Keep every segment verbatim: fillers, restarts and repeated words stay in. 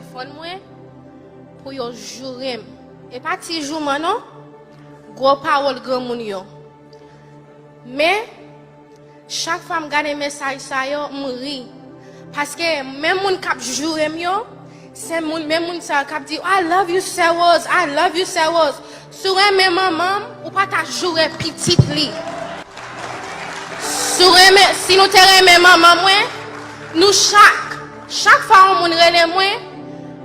Telefòn mwen pou yo joure m. E pa ti jouman non, gwo pawòl granmoun yo. Men, chak fwa m gade mesaj sa yo, m ri. Paske menm moun k ap joure m yo, se moun, menm moun sa yo k ap di, "I love you, Sè Rose, I love you, Sè Rose." Si w renmen manman m, ou pa ta joure pitit li. Si w renmen, si nou te renmen manman mwen, nou chak, chak fwa yon moun rele mwen,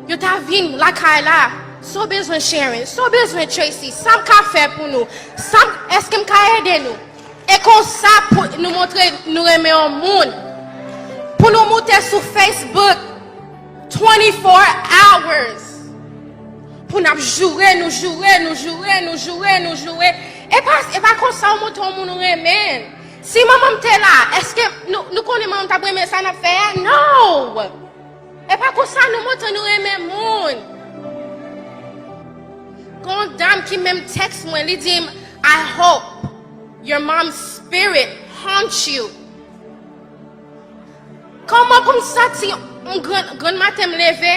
yo ta vin lakay la. Sa w bezwen Sharon, sa w bezwen Tracy, sa m ka fè pou nou, sa m, èske m ka ede nou? E konsa pou nou montre nou renmen yon moun. Pou nou moute sou Facebook twenty-four hours. Pou n ap joure nou, joure nou, joure nou, joure nou, joure. E pa, e pa konsa w montre yon moun ou renmen. Si manman m te la, èske nou, nou konnen manman m t ap renmen sa n ap fè a? No! E pa konsa nou montre nou renmen moun. Gon dam ki menm tèks mwen, li di m, "I hope your mom's spirit haunts you." Kòman pou m santi m grann, grann maten m leve,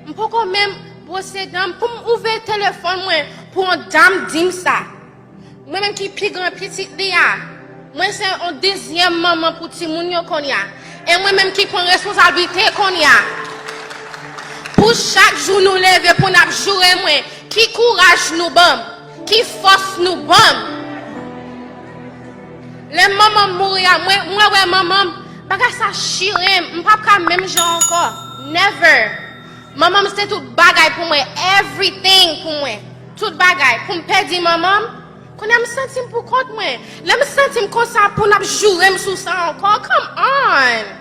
m poko menm bwose dan m, pou m ouvè telefòn mwen, pou yon dam di m sa? Mwen menm ki pi gran pitit li a, mwen se yon dezyèm manman pou timoun yo kounye a. E mwen menm ki pran responsablite kounye a. Pou chak jou nou leve pou n ap joure mwen, ki kouraj nou ban m, ki fòs nou ban m. Lè manman m mouri a, mwen, mwen wè manman m, bagay sa chire m, m p ap ka menm jan ankò. Never. Manman m se tout bagay pou mwen, everything pou mwen. Tout bagay. Pou m pèdi manman m, kounye a m santi m pou kont mwen. Lè m santi m konsa pou n ap joure m sou sa ankò, come on!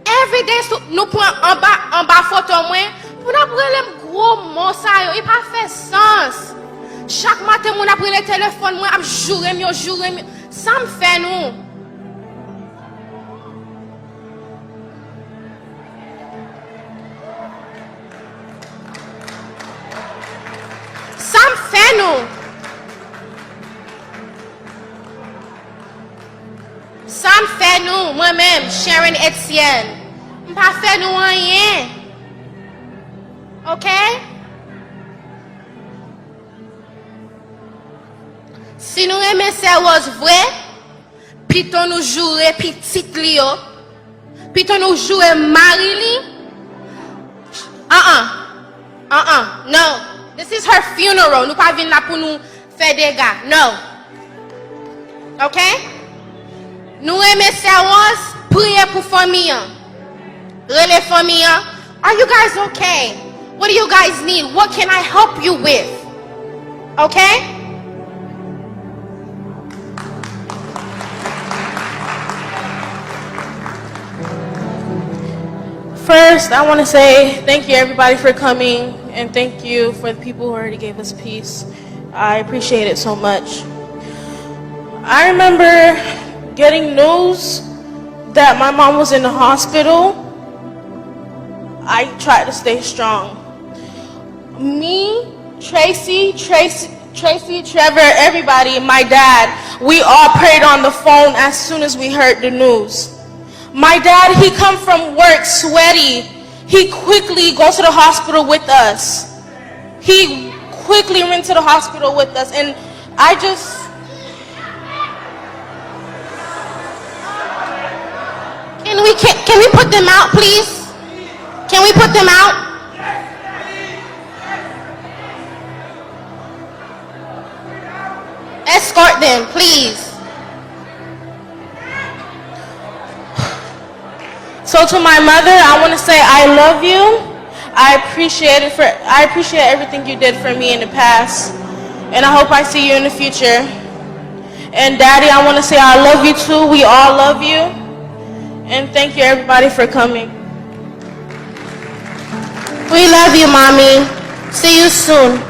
Everyday sou, nou pran anba, anba foto mwen, pou n ap rele m gwo mo sa yo, e pa fè sans. Chak maten moun ap rele telefòn mwen, ap joure m yo, joure m yo. Sa m fè nou? Sa m fè nou? Sa m fè nou, mwen menm, Sharon Etienne? M pa fè nou anyen. Oke? Si nou renmen Sè Rose vre, pito nou joure pitit li yo, pito nou joure mari li. An an. An an. No. This is her funeral. Nou pa vin la pou nou fè dega. No. Oke? Nou renmen Sè Rose, priye pou fanmi an. Rele fanmi an. Are you guys okay? What do you guys need? What can I help you with? Okay? First, I want to say thank you, everybody, for coming, and thank you for the people who already gave us peace. I appreciate it so much. I remember getting news that my mom was in the hospital. I tried to stay strong. Me, Tracy, Tracy, Tracy, Trevor, everybody, my dad, we all prayed on the phone as soon as we heard the news. My dad, he come from work sweaty. He quickly go to the hospital with us. He quickly went to the hospital with us, and I just Can we, can, can we put them out, please? Can we put them out? Escort them, please. So to my mother, I want to say I love you. I appreciate it for I appreciate everything you did for me in the past, and I hope I see you in the future. And Daddy, I want to say I love you too. We all love you. And thank you everybody for coming. We love you, Mommy. See you soon.